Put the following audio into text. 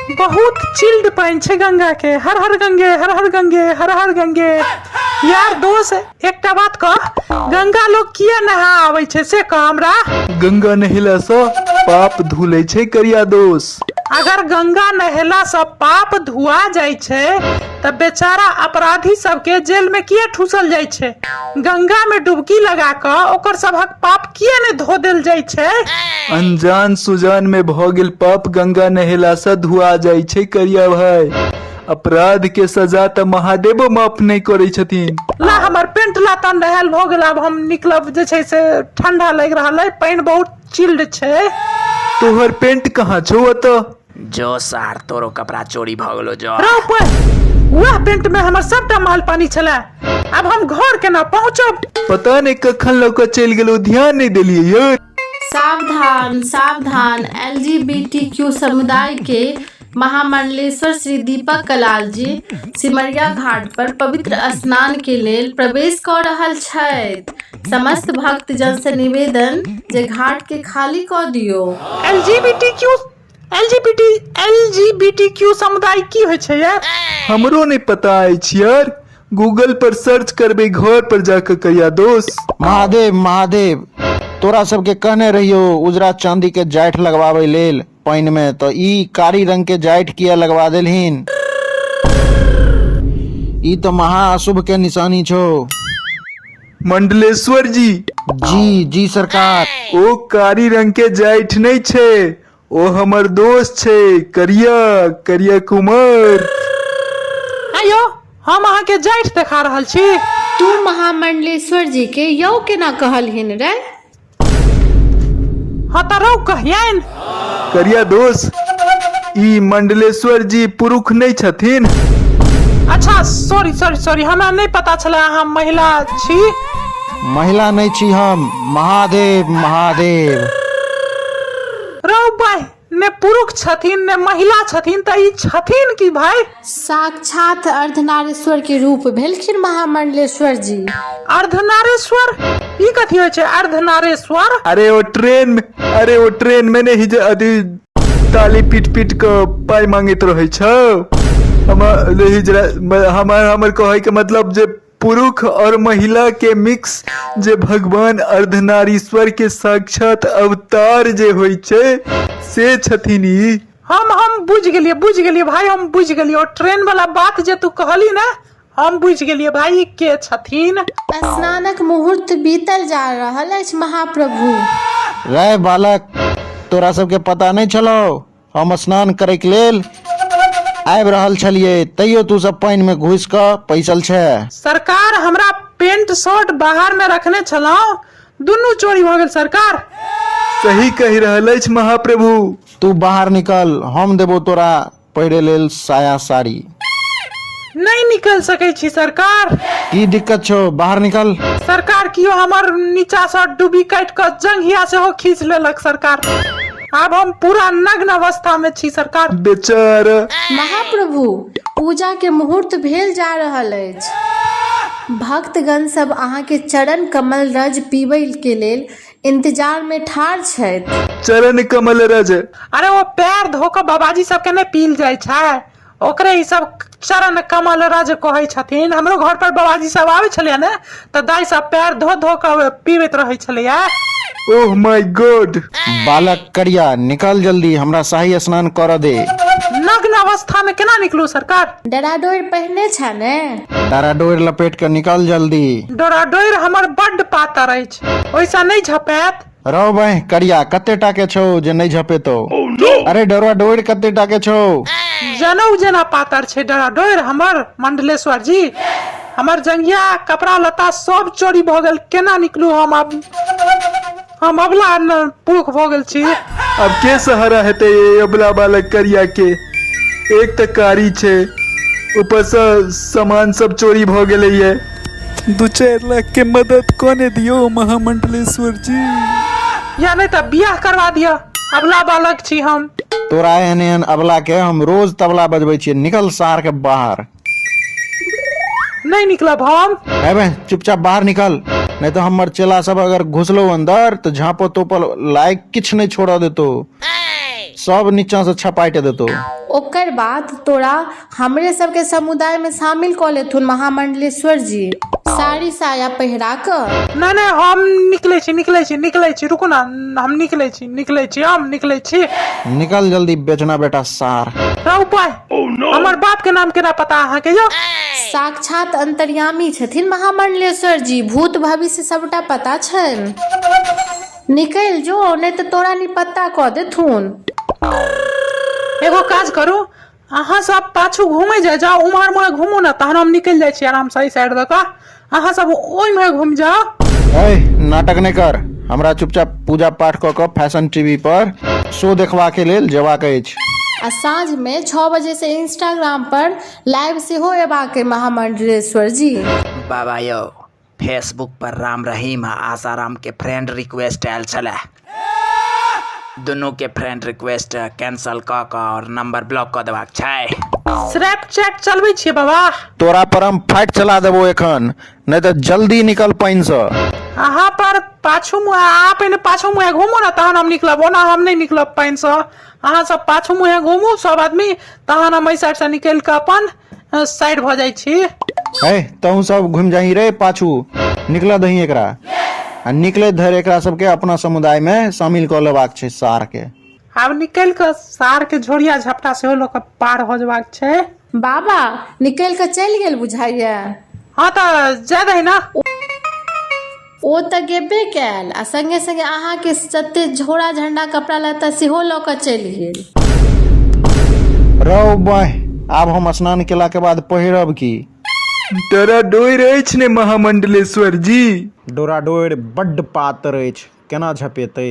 बहुत चिल्ड पानि छै गंगा के। हर हर गंगे, हर हर गंगे, हर हर गंगे। यार दोस्त, एकटा बात कह, गंगा लोग किया नहा आबै छै से कह हमरा। गंगा नहेला सँ पाप धुलै छै करिया दोस। अगर गंगा नहेला सँ पाप धुआ जाइ छै तऽ बेचारा अपराधी सबके जेल में किया ठूसल जाइ छै? गंगा में डुबकी लगा कऽ ओकर सबहक पाप किया नहि धो देल जाइ छै? अनजान सुजान में भऽ गेल पाप गंगा नहेला सँ धुआ जाइ छै करिया भाई। अपराध के सजा तऽ महादेवो माफ नहि करै छथिन। ला हमर पेंट लाता नहायल भऽ गेल, आब हम निकलब। जे छै से ठंडा लागि रहल अइ, पानि बहुत चिल्ड छै। तोहर पेंट कहाँ छौ ओतऽ? जो सार, तोरो कपड़ा चोरी भऽ गेलो जो। रौ पै, वएह पेंट में हमर सबटा माल पानी छलै, आब हम घर केना पहुँचब? पता नहि कखन लऽ कऽ चलि गेलौ, ध्यान नहि देलियै यार। सावधान सावधान, एलजीबीटीक्यू समुदाय के महामंडलेश्वर श्री दीपक कलाल जी सिमरिया घाट पर पवित्र स्नान के लेल प्रवेश कऽ रहल छथि। समस्त भक्तजन से निवेदन जे घाट के खाली कऽ दियौ। एलजीबीटीक्यू एलजीबीटी एलजीबीटीक्यू समुदाय की होइ छै यार? हमरो नहि पता अछि यार, गूगल पर सर्च करबै घर पर जाके कहिया दोस। महादेव महादेव, तोरा सबके कहने रहियो उजरा चांदी के जाठि लगवाबै लेल पानि में, तऽ ई कारी रंग के जाठि किया लगवा देलहिन? ई तऽ महा अशुभ के निशानी छौ। मंडलेश्वर जी। जी जी सरकार। ओ कारी रंग के जाठि नहि छै, ओ हमर दोस्त छै करिया, करिया कुमार। आयो हम अहाँके जाठि देखा रहल छी। तू महामंडलेश्वर जी के यौ केना कहलहिन रे? हाँ तऽ रौ कहियन। करिया दोस्त, ई मंडलेश्वर जी पुरुख नहि छथिन। अच्छा सॉरी सॉरी सॉरी, हमरा नहि पता छलै अहाँ महिला छी। महिला नहि छी हम, महादेव महादेव। रौ भाई, ने पुरुख छथिन ने महिला छथिन, तऽ ई छथिन की भाई? साक्षात अर्धनारीश्वर के रूप भेलखिन महामंडलेश्वर जी। अर्धनारीश्वर ई कथी होइ छै अर्धनारीश्वर? अरे ओ ट्रेन में, अरे ओ ट्रेन में नहीं जे अथी ताली पीट पीट के पाई मांगैत रहै छौ। हमर नहीं जरा, हमर हमर कहै के मतलब जे पुरुख और महिला के मिक्स जे भगवान अर्धनारीश्वर के साक्षात अवतार जे होइ छै से छथिन ई। हम बुझि गेलियै, बुझि गेलियै भाई, हम बुझि गेलियै। ओ ट्रेन वाला बात जे तू कहली ने, हम बुझि गेलियै भाई ई के छथिन। स्नानक मुहूर्त बीतल जा रहल अछि महाप्रभु। रे बालक, तोरा सबके पता नहि छलौ हम स्नान करैके लेल आबि रहल छलियै, तैयो तू सब पानि में घुसि कऽ पैसल छै। सरकार, हमरा पेंट शर्ट बाहर में रखने छलहुँ, दुनू चोरी भऽ गेल सरकार। सही कहि रहल अछि महाप्रभु। तू बाहर निकल, हम देबो तोरा पहिरे लेल साया साड़ी। नहि निकल सकै छी सरकार। की दिक्कत छौ, बाहर निकल। सरकार, कियो हमर नीचा सँ डुबी काटि कऽ जंघिया सेहो खींच लेलक सरकार। आब हम पूरा नग्न अवस्था में छी सरकार। बेचारा। महाप्रभु, पूजा के मुहूर्त भेल जा रहल अछि। भक्तगण सब अहाँ के चरण कमल रज पीबै के लेल इंतजार में ठाढ़ छथि। चरण कमल रज। अरे ओ पैर धो कऽ बाबाजी सबके नहि पील जाइ छै, ओकरे ई सब चरण कमल रज कहै छथिन। हमरो घर पर बाबाजी सब आबै छलैया ने, तऽ दाइ सब पैर धो धो कऽ पीबैत रहै छलैया। ओह my God. बालक करिया, निकल जल्दी, हमरा शाही स्नान करऽ दे। नग्न अवस्था में केना निकलू सरकार? डराडोरि पहिरने छह ने? डराडोरि लपेट कऽ निकल जल्दी। डराडोरि हमर बड्ड पातर अछि, ओहिसँ नहि झपायत। रौ बहिं करिया, कते टा के छौ जे नहि झपेतौ? अरे डराडोरि कते टा के छौ? जनउ जेना पातर छै डराडोरि हमर मंडलेश्वर जी। हमर जंघिया कपड़ा लत्ता सब चोरी भऽ गेल, केना निकलू हम आब? हम अबला पुरुख भऽ गेल छी। आब के सहारा हेतै एहि अबला बालक करिया के? एक तऽ कारी छै, ऊपरसँ सामान सब चोरी भऽ गेलैये। 2-4 लाख के मदद कोने दियौ महामंडलेश्वर जी। या नहि तऽ बियाह करवा दिअ, अबला बालक छी हम। तोरा एहन एहन अबला के हम रोज तबला बजबै छियै, निकल सार के बाहर। नहि निकलब हम। है बे, चुपचाप बाहर निकल, नहीं तो हमर चेला सब अगर घुसलो अंदर तो झाँपो तोपल लायक किछ नहीं छोड़ देतो। सब नीचाँसँ छपाटि देतौ। ओकर बाद तोरा हमरे सबके समुदाय में शामिल कऽ लेथुन महामंडलेश्वर जी, साड़ी साया पहिरा कऽ। नहि नहि, हम निकलै छी, निकलै छी, निकलै छी, रुकू ने, हम निकलै छी, निकलै छी, हम निकलै छी। निकल जल्दी बेचना बेटा सार। रहू पाय, हमर बाप के नाम केना पता अहाँके यौ? साक्षात अंतर्यामी छथिन महामंडलेश्वर जी, भूत भविष्य सबटा पता छनि। निकलि जो, नहि तऽ तोरा निपत्ता कऽ देथुन। एगो काज करू, अहाँ सब पाछू घूमै जाइ जाउ, उम्हर मुहे घूमू ने, तहन हम निकलि जाइ छी आरामसँ एहि साइड दऽ कऽ। अहाँ सब ओहिमे घूमि जाउ। ऐ नाटक नहि कर, हमरा चुपचाप पूजा पाठ कऽ कऽ फैशन टीवी पर शो देखबाक लेल जेबाक अछि। आ साँझमे 6 बजेसँ इंस्टाग्राम पर लाइव सेहो एबाक अइ महामंडलेश्वर जी। बाबा यौ, फेसबुक पर राम रहीम आ आसाराम के फ्रेंड रिक्वेस्ट आयल छलै। दुनू के फ्रेंड रिक्वेस्ट कैंसल कऽ कऽ और नंबर ब्लॉक कऽ देबाक छै। स्नैपचैट चलबै छियै बाबा? तोरा पर हम फाइट चला देबो एखन, नहि तऽ जल्दी निकल पानिसँ। अहाँ पर पाछू मुँहे, अहाँ पहिने पाछू मुँहे घूमू ने, तहन हम निकलब। ओना हम नहि निकलब पानिसँ। अहाँ सब पाछू मुँहे घूमू सब आदमी, तहन हम एहि साइडसँ निकलि कऽ अपन साइड भऽ जाइ छी। है तहूँ सब घुमि जाही रे पाछू, निकलऽ दही एकरा, आ निकलैत धरि एकरा सबके अपना समुदाय मे शामिल कऽ लेबाक छै सार के। आब निकलि कऽ सार के झोरिया झपटा सेहो लऽ कऽ पार भऽ जेबाक छै। बाबा निकलि कऽ चलि गेल बुझाइया। हँ तऽ जाय दही ने। ओ तऽ गेबे कयल आ संगे संगे अहाँके जते झोरा झंडा कपड़ा लत्ता सेहो लऽ कऽ चलि गेल। रौ बाँहि, आब हम स्नान केलाके बाद पहिरब की? डोरा डोरि अछि ने महामंडलेश्वर जी? डोरा डोरि बड्ड पातर अछि, केना झपेतै?